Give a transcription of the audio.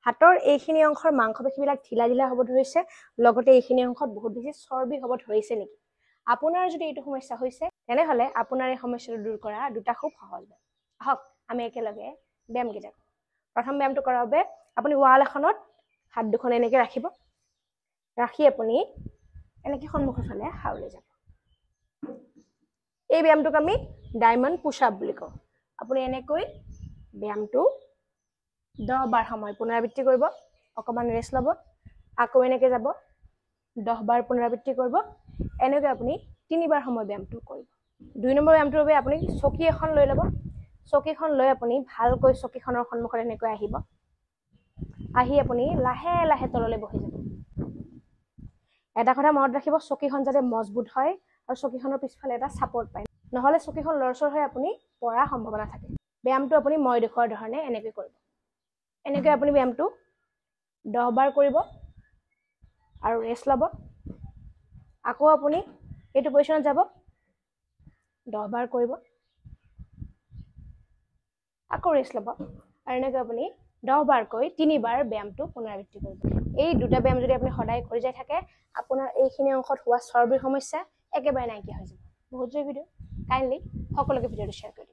হাতৰ এইখিনি অংশৰ মাংসপেশীবিলাক ঢিলা ঢিলা হ'ব ধৰিছে, লগতে এইখিনি অংশত বহুত বেছি চৰ্বি হ'ব ধৰিছে নেকি? আপোনাৰ যদি এইটো সমস্যা হৈছে, তেনেহ'লে আপোনাৰ এই সমস্যাটো দূৰ কৰা দুটা খুব সহজ ব্যায়াম। আহক আমি একেলগে ব্যায়ামকেইটা কৰোঁ। প্ৰথম ব্যায়ামটো কৰাৰ বাবে আপুনি ৱাল এখনত হাত দুখন এনেকৈ ৰাখিব, ৰাখি আপুনি এনেকৈ সন্মুখৰ ফালে হাউলি যাব। এই ব্যায়ামটোক আমি ডায়মণ্ড পুছ আপ বুলি কওঁ। আপুনি এনেকৈ ব্যায়ামটো 10 বাৰ সময় পুনৰাবৃত্তি কৰিব, অকণমান ৰেষ্ট ল'ব, আকৌ এনেকৈ যাব, 10 বাৰ পুনৰাবৃত্তি কৰিব। এনেকৈ আপুনি 3বাৰ সময় ব্যায়ামটো কৰিব। 2 নম্বৰ ব্যায়ামটোৰ বাবে আপুনি চকী এখন লৈ ল'ব। চকীখন লৈ আপুনি ভালকৈ চকীখনৰ সন্মুখত এনেকৈ আহিব, আহি আপুনি লাহে লাহে তললৈ বহি যাব। এটা কথা মনত ৰাখিব, চকীখন যাতে মজবুত হয় আৰু চকীখনৰ পিছফালে এটা ছাপৰ্ট পায়, নহ'লে চকীখন লৰচৰ হৈ আপুনি পৰাৰ সম্ভাৱনা থাকে। ব্যায়ামটো আপুনি মই দেখুওৱাৰ ধৰণে এনেকৈ কৰিব। এনেকৈ আপুনি ব্যায়ামটো 10 বাৰ কৰিব আৰু ৰেষ্ট ল'ব। আকৌ আপুনি এইটো পজিশ্যনত যাব, 10 বাৰ কৰিব, আকৌ ৰেষ্ট ল'ব, আৰু এনেকৈ আপুনি 10 বাৰকৈ 3বাৰ ব্যায়ামটো পুনৰাবৃত্তি কৰিব। এই দুটা ব্যায়াম যদি আপুনি সদায় কৰি যাই থাকে, আপোনাৰ এইখিনি অংশত হোৱা চৰ্বিৰ সমস্যা একেবাৰে নাইকিয়া হৈ যাব। বহুত জয় ভিডিঅ', কাইণ্ডলি সকলোকে ভিডিঅ'টো শ্বেয়াৰ কৰি